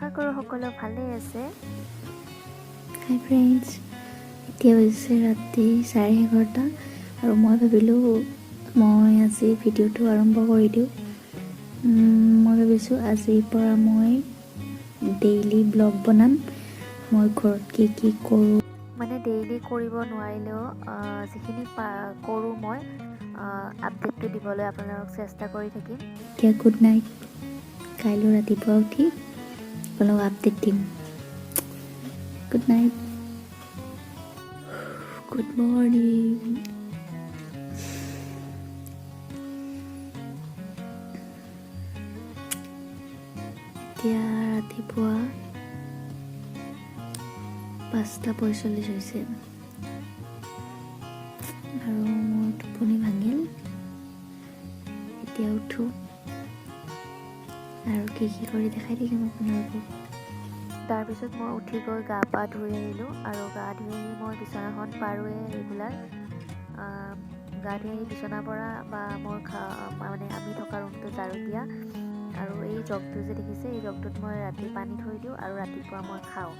আশা কৰোঁ সকলো ভালেই আছে। হাই ফ্ৰেণ্ডছ, এতিয়া বাজিছে ৰাতি 11:30 আৰু মই ভাবিলোঁ মই আজি ভিডিঅ'টো আৰম্ভ কৰি দিওঁ। মই ভাবিছোঁ আজিৰ পৰা মই ডেইলি ব্লগ বনাম, মই ঘৰত কি কি কৰোঁ। মানে ডেইলি কৰিব নোৱাৰিলেও যিখিনি কৰোঁ মই আপডেটটো দিবলৈ আপোনালোকক চেষ্টা কৰি থাকিম। এতিয়া গুড নাইট, কাইলৈ ৰাতিপুৱা উঠি আপোনালোকক আপডেট দিম। Good night, good morning. এতিয়া ৰাতিপুৱা 5:45 হৈছে আৰু মোৰ টোপনি ভাঙিল। এতিয়া উঠোঁ আৰু কি কি কৰি দেখাই থাকিম আপোনালোকক। তাৰপিছত মই উঠি গৈ গা পা ধুই আহিলোঁ আৰু গা ধুই আহি মই বিচনাখন পাৰোঁৱে ৰেগুলাৰ। গা ধুই আহি বিচনাৰ পৰা বা মোৰ মানে আমি থকা ৰুমটো ঝাৰু দিয়া। আৰু এই জগটো যে দেখিছে, এই জগটোত মই ৰাতি পানী থৈ দিওঁ আৰু ৰাতিপুৱা মই খাওঁ।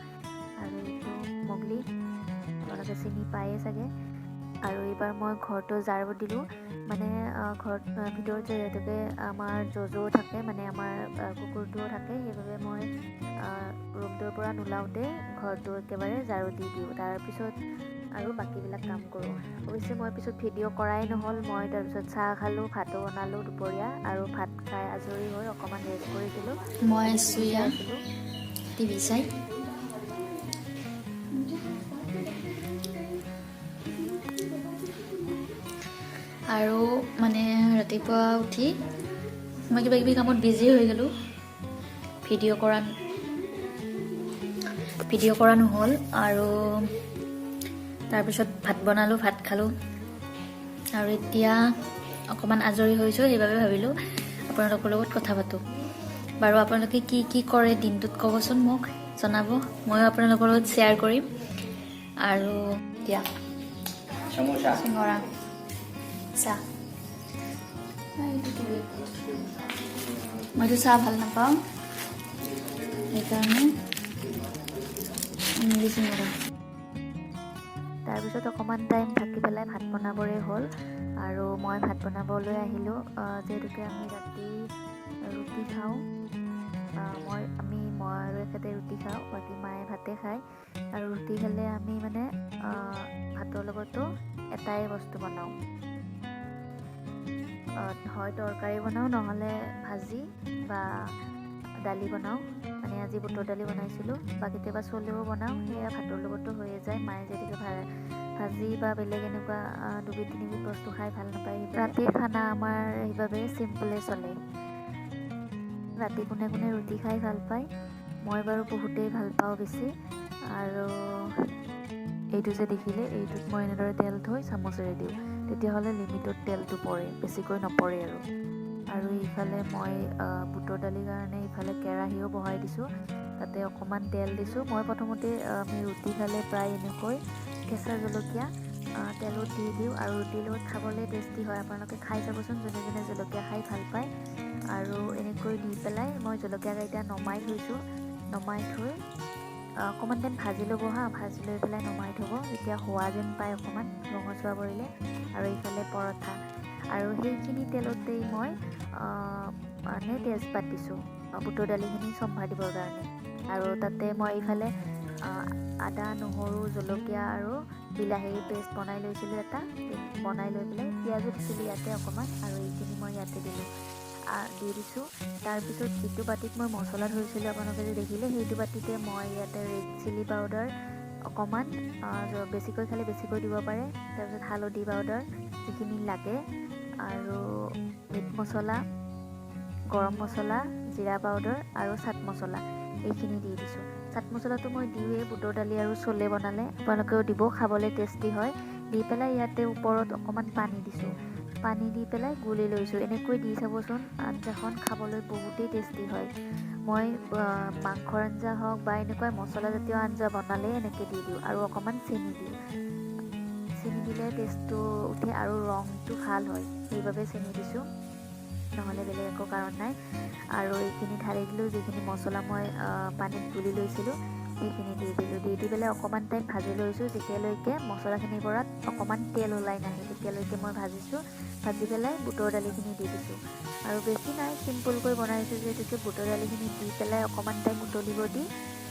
আৰু এইটো মগলি আপোনালোকে চিনি পায়ে চাগে। আৰু এইবাৰ মই ঘৰটো ঝাৰু দিলোঁ, মানে ঘৰত ভিতৰত যিহেতুকে আমাৰ যজও থাকে, মানে আমাৰ কুকুৰটোও থাকে, সেইবাবে মই ৰুমটোৰ পৰা নোলাওঁতে ঘৰটো একেবাৰে ঝাৰু দি দিওঁ। তাৰপিছত আৰু বাকীবিলাক কাম কৰোঁ। অৱশ্যে মই পিছত ভিডিঅ' কৰাই নহ'ল। মই তাৰপিছত চাহ খালোঁ, ভাতো বনালোঁ দুপৰীয়া আৰু ভাত খাই আজৰি হৈ অকণমান ৰেষ্ট কৰিছিলোঁ। মই আছোঁ ইয়াত টিভি চাই। আৰু মানে ৰাতিপুৱা উঠি মই কিবা কিবি কামত বিজি হৈ গ'লোঁ, ভিডিঅ' কৰা নহ'ল। আৰু তাৰপিছত ভাত বনালোঁ, ভাত খালোঁ আৰু এতিয়া অকণমান আজৰি হৈছোঁ, সেইবাবে ভাবিলোঁ আপোনালোকৰ লগত কথা পাতোঁ। বাৰু আপোনালোকে কি কি কৰে দিনটোত ক'বচোন, মোক জনাব, ময়ো আপোনালোকৰ লগত শ্বেয়াৰ কৰিম। আৰু এতিয়া চিঙৰা চাহ, মইতো চাহ ভাল নাপাওঁ, সেইকাৰণে চিঙৰা। তাৰপিছত অকণমান টাইম থাকি পেলাই ভাত বনাবৰে হ'ল আৰু মই ভাত বনাবলৈ আহিলোঁ। যিহেতুকে আমি ৰাতি ৰুটি খাওঁ, মই আৰু এখেতে ৰুটি খাওঁ, বাকী মায়ে ভাতে খায়। আৰু ৰুটি খালে আমি মানে ভাতৰ লগতো এটাই বস্তু বনাওঁ, হয় তৰকাৰী বনাওঁ, নহ'লে ভাজি বা দালি বনাওঁ। মানে আজি বুটৰ দালি বনাইছিলোঁ বা কেতিয়াবা চলেও বনাওঁ, সেয়া ভাতৰ লগতো হৈয়ে যায়। মায়ে যিহেতুকে ভাজি বা বেলেগ এনেকুৱা দুবিধ তিনিবিধ বস্তু খাই ভাল নাপায়। ৰাতিৰ খানা আমাৰ সেইবাবে চিম্পলে চলে। ৰাতি কোনে কোনে ৰুটি খাই ভাল পায়? মই বাৰু বহুতেই ভাল পাওঁ বেছি। আৰু এইটো যে দেখিলে, এইটোত মই এনেদৰে তেল থৈ চামুচেৰে দিওঁ, তেতিয়াহ'লে লিমিটত তেলটো পৰে, বেছিকৈ নপৰে। আৰু ইফালে মই বুটৰ দালিৰ কাৰণে ইফালে কেৰাহীও বহাই দিছোঁ, তাতে অকণমান তেল দিছোঁ। মই প্ৰথমতে আমি ৰুটি খালে প্ৰায় এনেকৈ কেঁচা জলকীয়া তেলত দি দিওঁ আৰু ৰুটিৰ লগত খাবলৈ টেষ্টি হয়। আপোনালোকে খাই চাবচোন, যোনে যোনে জলকীয়া খাই ভাল পায়। আৰু এনেকৈ দি পেলাই মই জলকীয়া কেইটা নমাই থৈছোঁ। নমাই থৈ অকণমান টাইম ভাজি ল'ব, হা, ভাজি লৈ পেলাই নমাই থ'ব, তেতিয়া হোৱা যেন পায় অকণমান ৰঙচুৱা পৰিলে। আৰু এইফালে পৰঠা, আৰু সেইখিনি তেলতেই মই মানে তেজপাত দিছোঁ বুটৰ দালিখিনি চম্ভাৰ দিবৰ কাৰণে। আৰু তাতে মই এইফালে আদা, নহৰু, জলকীয়া আৰু বিলাহীৰ পেষ্ট বনাই লৈছিলোঁ এটা, বনাই লৈ পেলাই পিঁয়াজো দিছিলোঁ ইয়াতে অকণমান, আৰু এইখিনি মই ইয়াতে দিলোঁ, দি দিছোঁ। তাৰপিছত যিটো বাতিত মই মছলা ধৰিছিলোঁ আপোনালোকে যে দেখিলে, সেইটো বাতিতে মই ইয়াতে ৰেড চিলি পাউডাৰ অকণমান, বেছিকৈ খালে বেছিকৈ দিব পাৰে, তাৰপিছত হালধি পাউডাৰ যিখিনি লাগে, আৰু মিট মছলা, গৰম মছলা, জিৰা পাউডাৰ আৰু চাট মছলা এইখিনি দি দিছোঁ। চাট মছলাটো মই দিওঁৱেই বুটৰ দালি আৰু চলে বনালে, আপোনালোকেও দিব, খাবলৈ টেষ্টি হয়। দি পেলাই ইয়াতে ওপৰত অকণমান পানী দিছোঁ, পানী দি পেলাই গুলি লৈছোঁ। এনেকৈ দি চাবচোন, আঞ্জাখন খাবলৈ বহুতেই টেষ্টি হয়। মই মাংসৰ আঞ্জা হওক বা এনেকুৱা মছলাজাতীয় আঞ্জা বনালে এনেকৈ দি দিওঁ আৰু অকণমান চেনি দিওঁ। চেনি দিলে টেষ্টটো উঠে আৰু ৰংটো ভাল হয়, সেইবাবে চেনি দিছোঁ। নহ'লে বেলেগ একো কাৰণ নাই। আৰু এইখিনি ঢালি দিলোঁ, যিখিনি মছলা মই পানীত গুলি লৈছিলোঁ সেইখিনি দি দিলোঁ। দি দি পেলাই অকণমান টাইম ভাজি লৈছোঁ, যেতিয়ালৈকে মছলাখিনিৰ পৰা অকণমান তেল ওলাই নাহে তেতিয়ালৈকে মই ভাজিছোঁ। ভাজি পেলাই বুটৰ দালিখিনি দি দিছোঁ। আৰু বেছি নাই, চিম্পুলকৈ বনাইছোঁ যিহেতুকে বুটৰ দালিখিনি দি পেলাই অকণমান টাইম উতলিব দি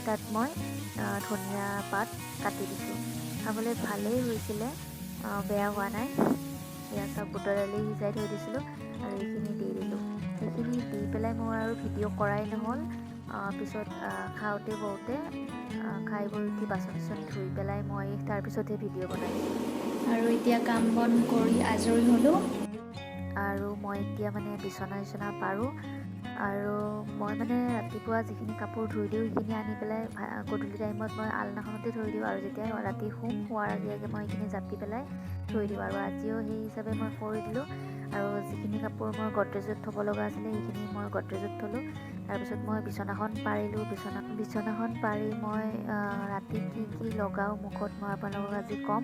তাত মই ধনিয়া পাত কাটি দিছোঁ। খাবলৈ ভালেই হৈছিলে, বেয়া হোৱা নাই। এয়া চাওক, বুটৰ দালি সিজাই থৈ দিছিলোঁ আৰু এইখিনি দি দিলোঁ। সেইখিনি দি পেলাই মোৰ আৰু ভিডিঅ' কৰাই নহ'ল। পিছত খাওঁতে বওঁতে খাই বৈ উঠি বাচন চাচন ধুই পেলাই মই তাৰপিছতহে ভিডিঅ' বনাইছোঁ। আৰু এতিয়া কাম বন কৰি আজৰি হ'লোঁ। আৰু মই এতিয়া মানে বিচনা চিচনা পাৰোঁ। আৰু মই মানে ৰাতিপুৱা যিখিনি কাপোৰ ধুই দিওঁ সেইখিনি আনি পেলাই গধূলি টাইমত মই আলনাখনতে থৈ দিওঁ। আৰু যেতিয়া ৰাতি শুম, শোৱাৰ আগে আগে মই সেইখিনি জাপি পেলাই থৈ দিওঁ। আৰু আজিও সেই হিচাপে মই কৰি দিলোঁ। আৰু যিখিনি কাপোৰ মই গডৰেজত থ'ব লগা আছিলে সেইখিনি মই গডৰেজত থ'লোঁ। তাৰপিছত মই বিচনাখন পাৰিলোঁ। বিচনাখন পাৰি মই ৰাতি কি কি লগাওঁ মুখত মই আপোনালোকক আজি ক'ম।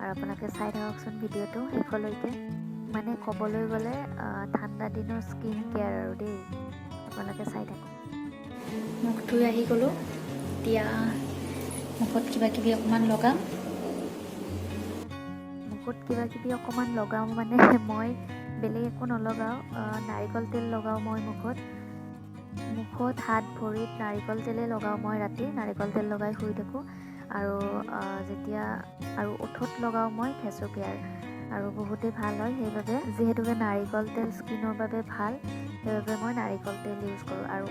আৰু আপোনালোকে চাই থাককচোন ভিডিঅ'টো শেষলৈকে। মানে ক'বলৈ গ'লে ঠাণ্ডা দিনৰ স্কিন কেয়াৰ আৰু দেই, আপোনালোকে চাই থাকক। মুখ ধুই আহি গ'লোঁ। এতিয়া মুখত কিবা কিবি অকণমান লগাম। মুখত কিবা কিবি অকণমান লগাওঁ মানে মই বেলেগ একো নলগাওঁ, নাৰিকল তেল লগাওঁ মই মুখত। মুখত, হাত ভৰিত নাৰিকল তেলেই লগাওঁ মই। ৰাতি নাৰিকল তেল লগাই শুই থাকোঁ। আৰু যেতিয়া আৰু ওঠত লগাওঁ মই ফেচো কেয়াৰ, আৰু বহুতেই ভাল হয়। সেইবাবে যিহেতুকে নাৰিকল তেল স্কিনৰ বাবে ভাল, সেইবাবে মই নাৰিকল তেল ইউজ কৰোঁ। আৰু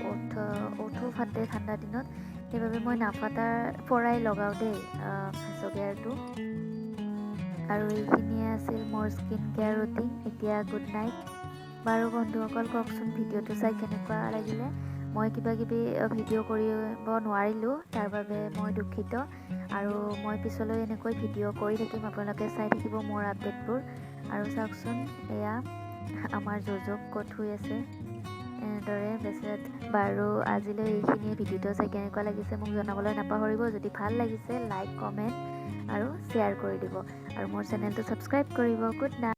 ওঠো ফাটে ঠাণ্ডা দিনত, সেইবাবে মই নাফাটাৰ পৰাই লগাওঁ দেই ফেচো কেয়াৰটো। আৰু এইখিনিয়ে আছিল মোৰ স্কিন কেয়াৰ ৰুটিন। এতিয়া গুড নাইট। বাৰু বন্ধুসকল, কওকচোন ভিডিঅ'টো চাই কেনেকুৱা লাগিলে? মই কিবা কিবি ভিডিঅ' কৰিব নোৱাৰিলোঁ, তাৰ বাবে মই দুখিত। আৰু মই পিছলৈ এনেকৈ ভিডিঅ' কৰি থাকিম, আপোনালোকে চাই থাকিব মোৰ আপডেটবোৰ। আৰু চাওকচোন, এয়া আমাৰ যুঁজক ক'ত শুই আছে এনেদৰে বেচেৰা। বাৰু আজিলৈ এইখিনিয়ে। ভিডিঅ'টো চাই কেনেকুৱা লাগিছে মোক জনাবলৈ নাপাহৰিব। যদি ভাল লাগিছে লাইক, কমেণ্ট আৰু শ্বেয়াৰ কৰি দিব আৰু মোৰ চেনেলটো ছাবস্ক্ৰাইব কৰিব। Good night.